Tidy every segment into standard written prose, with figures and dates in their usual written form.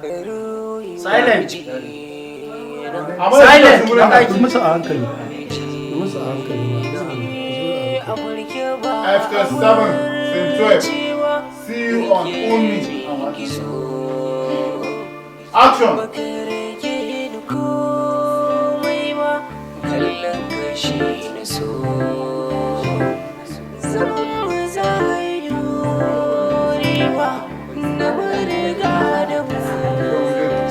Silent. Silent. Yi musu a hankali, yi musu a hankali ma. After 7, scene 12. See you on Umi. Action! Baka rage ni komai ba, kallon kashi na so. Zaman mu za yi ba na riga da mu.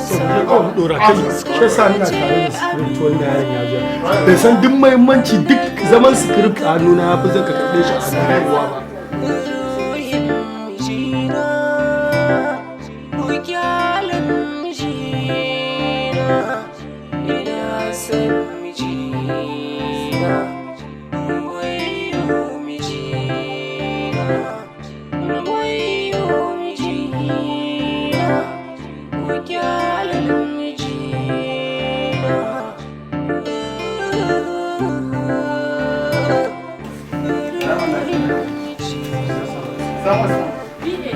So mu je kawai mu dora kai. Shi yasa ina tare da script. Wanda yaron ya zo bai san duk muhimmanci duk zaman script a hannuna ya fi zaka karɓe shi a hannun kowa ba. Ruhin mijina, bukyalan mijina, ina son mijina, wayo mijina, wayo mijina, bukyalan mijina. Sama. Iye.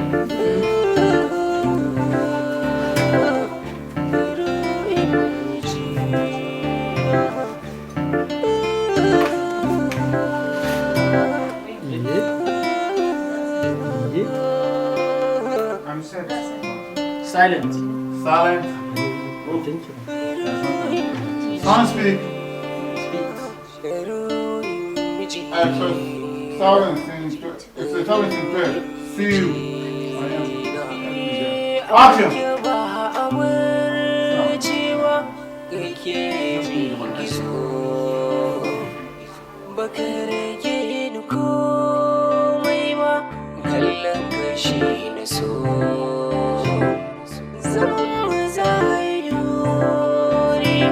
Iye. I'm set. Silent. Silent. Thank you. Sound speak. Extra 7, scene 12. It's a 7, scene 12. See you. Action! Ba amincewa kake min gizo, baka rage ni komai ba, kallon kashi na so. Zaman mu za yi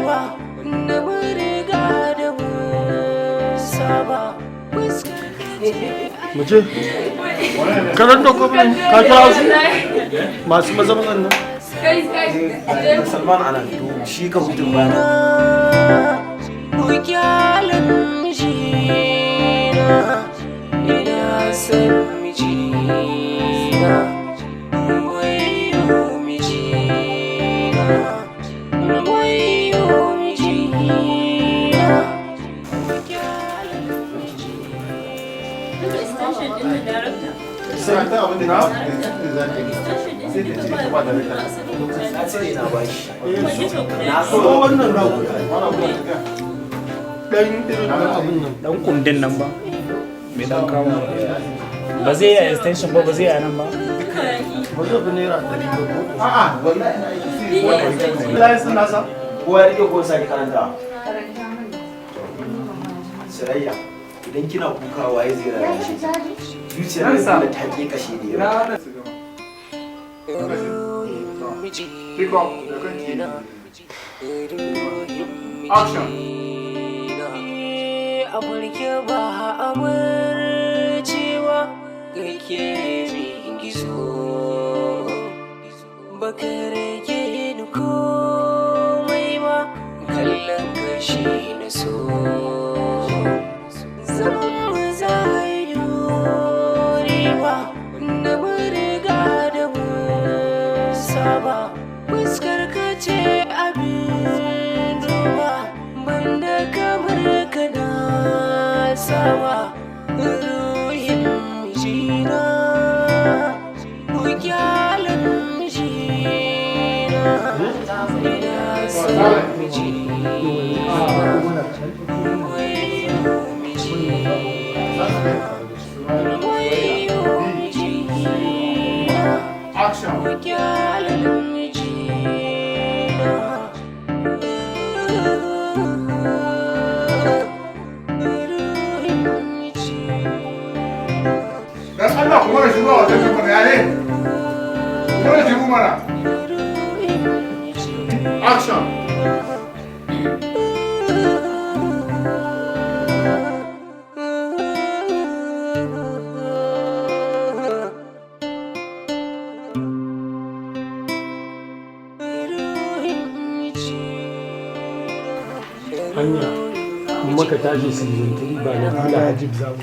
ba na mun riga da mun saba, fuskar ka ce. Mu je. Karan da kuma ka kira su masu maza mazan nan. Salman ana to shi ka hutun bana. Bukyalan mijina, ina son mijina, wayo mijina, wayo mijina, bukyalan. Extension din da director. Sai ta abin da Extension din sai duka ta ce ba ba da da Na cire, na bashi. na. Ko wannan na ku dan irin dan abun nan. Dan kundin nan ba. Mai dan kawo. Ba zai yi extension ba, ba zai yi nan ba. Ba zai fi ₦100 ba ko? A'a, wallahi ina aiki sai. Lines din nasa. Kowa ya rike ko sake karanta? Surayya, idan kina kuka waye zai rarrashe ki? Zuciyar da ta ke kashe da yawa. Pick up da kanki. Action! A farke ba amincewa kake min gizo, baka rage ni komai ba, kallon kashi na so. Zaman mu za yi ba na mun riga da mun saba, fuskar ka ce abin duba, banda kamar ka na saba. Ruhin mijina, bukyalan mijina, ina son mijina, wayo mijina, wayo mijina. Action! Bukyalan mijina. Ruhin mijina. Dan Allah kuma da shigo a wajen mana ya ne? Kuma da shigo mana. Action! Hanya in muka tashi season 3 ba Nabila Habib za mu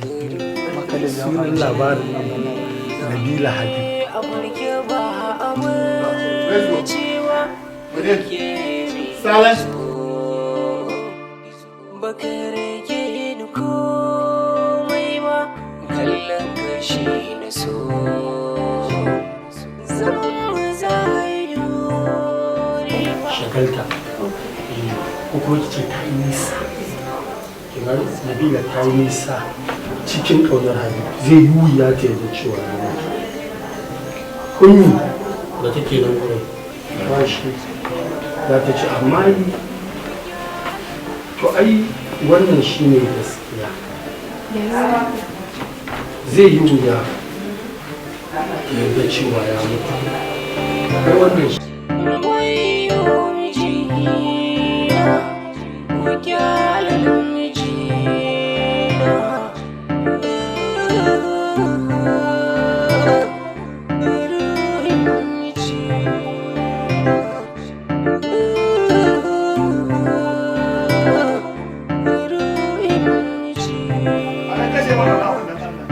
sunan labarin nan ba, Nabila Habib. A farke ba Let's go. amincewa. Silence. Baka rage ni komai ba, kallon ka shi na so. Zaman mu zai dore ba. Shagalta, ko kuma ki ce ta yi nisa. Kamar Nabila ta yi nisa cikin ƙaunar Habib, zai yi wuya ta yarda cewa ya mutu. Ummi da take nan gurin ba shi za ta ce, amma to ai wannan shine gaskiya, zai yi wuya ta yarda cewa ya mutu. Ai wannan shi Wayyo mijina, ku kyale mijina. Ruhin mijina. Ruhin mijina. Ana kashe mana abun nan Allah.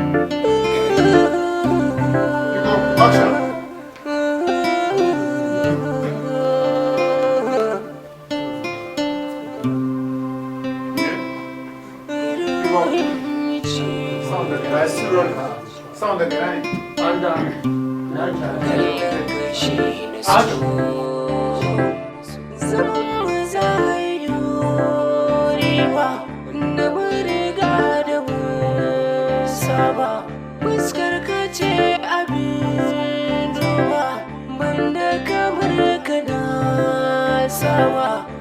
You go, action. You go. Sound daga ina? Still rolling. Sound daga ina ne? Kallon ka shi na so. Zaman